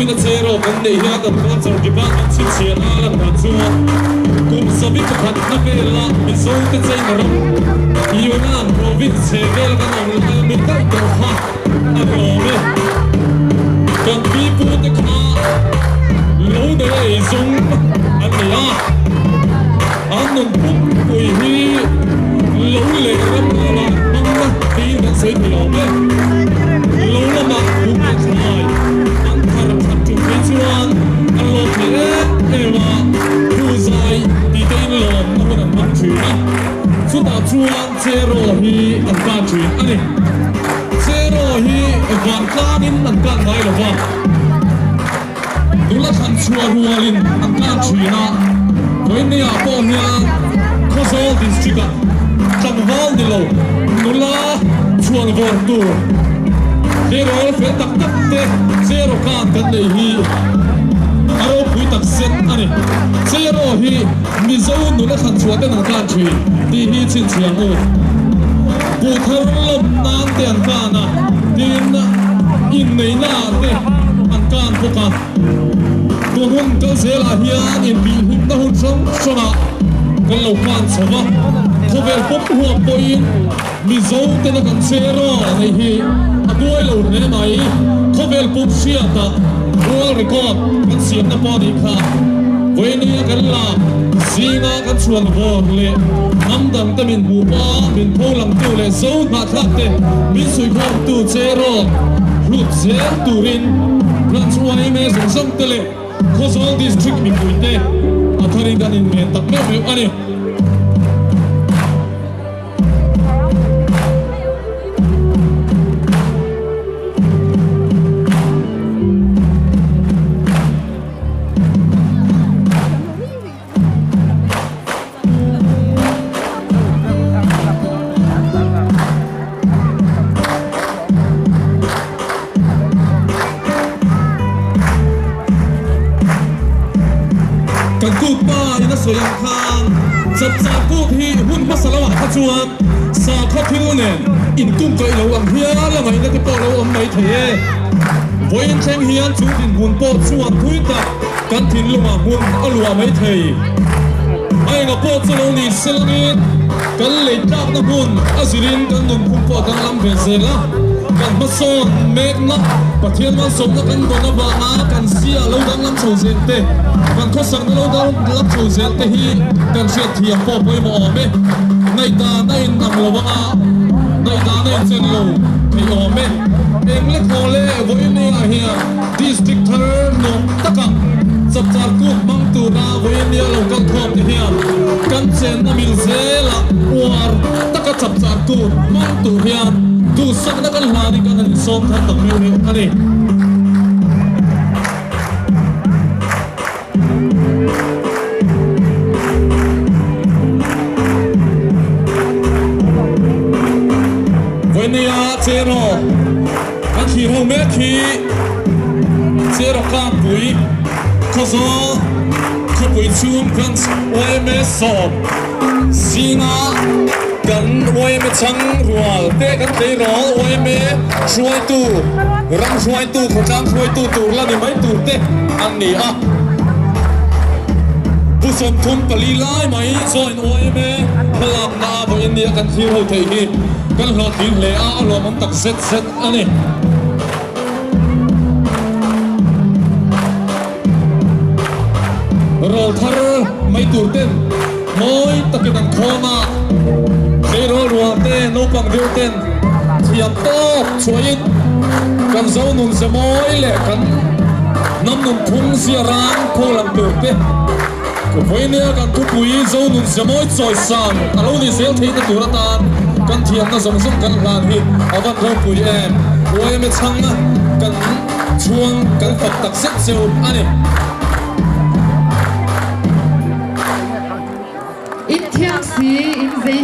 Vawina cheraw kan neih hian kan culture department chhinchhiahna a lan dan chuan kum 11 na vela Mizote China ram Yunnan province chhe vel kan awm lai a mi daih tawh kha a ni awm e. Kan pipute kha lo nei a ei zawng an ni a, an nun pumpui hi lo leh ram lama hmangna tiin kan sawi thei awm e. Lo lama buk leh thlai an thar that ṭum phei chuan an lawm thei em em a, Phuzai tih te in lawmna hun an hmang ṭhin a, chutah chuan Cheraw hi an kah ṭhin a ni. Cheraw hi vantlangin an kah ngai lo va, nula thlan chhuah rualin an kah ṭhin a, vawinia pawh hian Khawzawl District-ah tlangval ni lo nula chhuan vawr tur tleirawl fel tak tak te Cheraw kan kan neih hi a ropui tak zet a ni. Cheraw hi Mizo nula thlan chhuah ten an kan thin tih hi chhinchhiah u. Buh thar lawm nan te an kan a, tin inneihna ah te an kan bawk a. Tun hun kal zelah hian inbihhlimna hun hrang hrangah kan lo kan chho va, khawvel pawm huam pawhin Mizo tena kan che raw neih hi a buai lo hle mai. Khawvel pum hriatah World Record kan siamna pawh anih kha. Vawinia kan la zinga kan chhuan vawr leh hnam dangte min hmuh pawha min pho langtu leh zo hnahthlak te min suihkhawmtu che raw hlut zel turin Branch yma zawng zawng te leh Khawzawl District mipuite a tharin kan inngen tak meuh meuh a ni. Kan kut pa in a sawi ang khan chapchar kut hi hun hmasa lo ah kha chuan sakhaw thil nen inkungkaih lo ang hial a ngaihna te pawh lo awm mai thei e. Vawiin thleng hian chu dinhmun pawh chuan thui tak kan thinlungah hmun a luah mai thei. A enga pawh chu lo ni selangin kan lei tlakna hmun a zirin kan nunphung pawh a danglam ve zel a, kan hmasawn mekna Pathian malsawmna kan dawn avanga kan zia lo danglam chho zel te, kan khawsakna lo danglam chho zel te hi kan hriatthiam pawh pawimawh awm e. Ngaihdan a inang lo anga ngaihdan a inchen lo thei awm e. Eng le khaw le vawiin hian District thar nuam taka chapchar kut hmang tura vawiin lo kal khawm te hian kan chenna mil zela uar taka chapchar kut hmang tur hian duhsakna kan hlanin kan han insawm thar tak meuh meuh a ni. Vawinia Cheraw kan thlir ho mek hi Cheraw Tlangpui Khawzawl khawpui chhung Branch yma sawm zinga kan yma chhang rual te kan tleirawl yma hruaitu ram hruaitu khawtlang hruaitu tur la ni mai tur te an ni a. Bu 34 lai mai join yma hmalakna a vawiin nia kan thlir ho theih hi kan hlawhtling hle a, a lawmawm tak zet zet a ni. Rawl thar mai tur ten mawi takin an khawm a, tleirawl rual te naupang deuh ten thiam tawk chhuahin kan zo nun ze mawi leh kan hnam nun phung zia rang pho lang tur te vawinia kan thupui zo nun ze mawi chawi san a lo ni zel theihna tur atan kan thiamna zawng zawng kan hlan hi a van ropui em. Uaime chhang kan chhuang kan fak tak zet zeuh a ni. In thiam si, in zei si.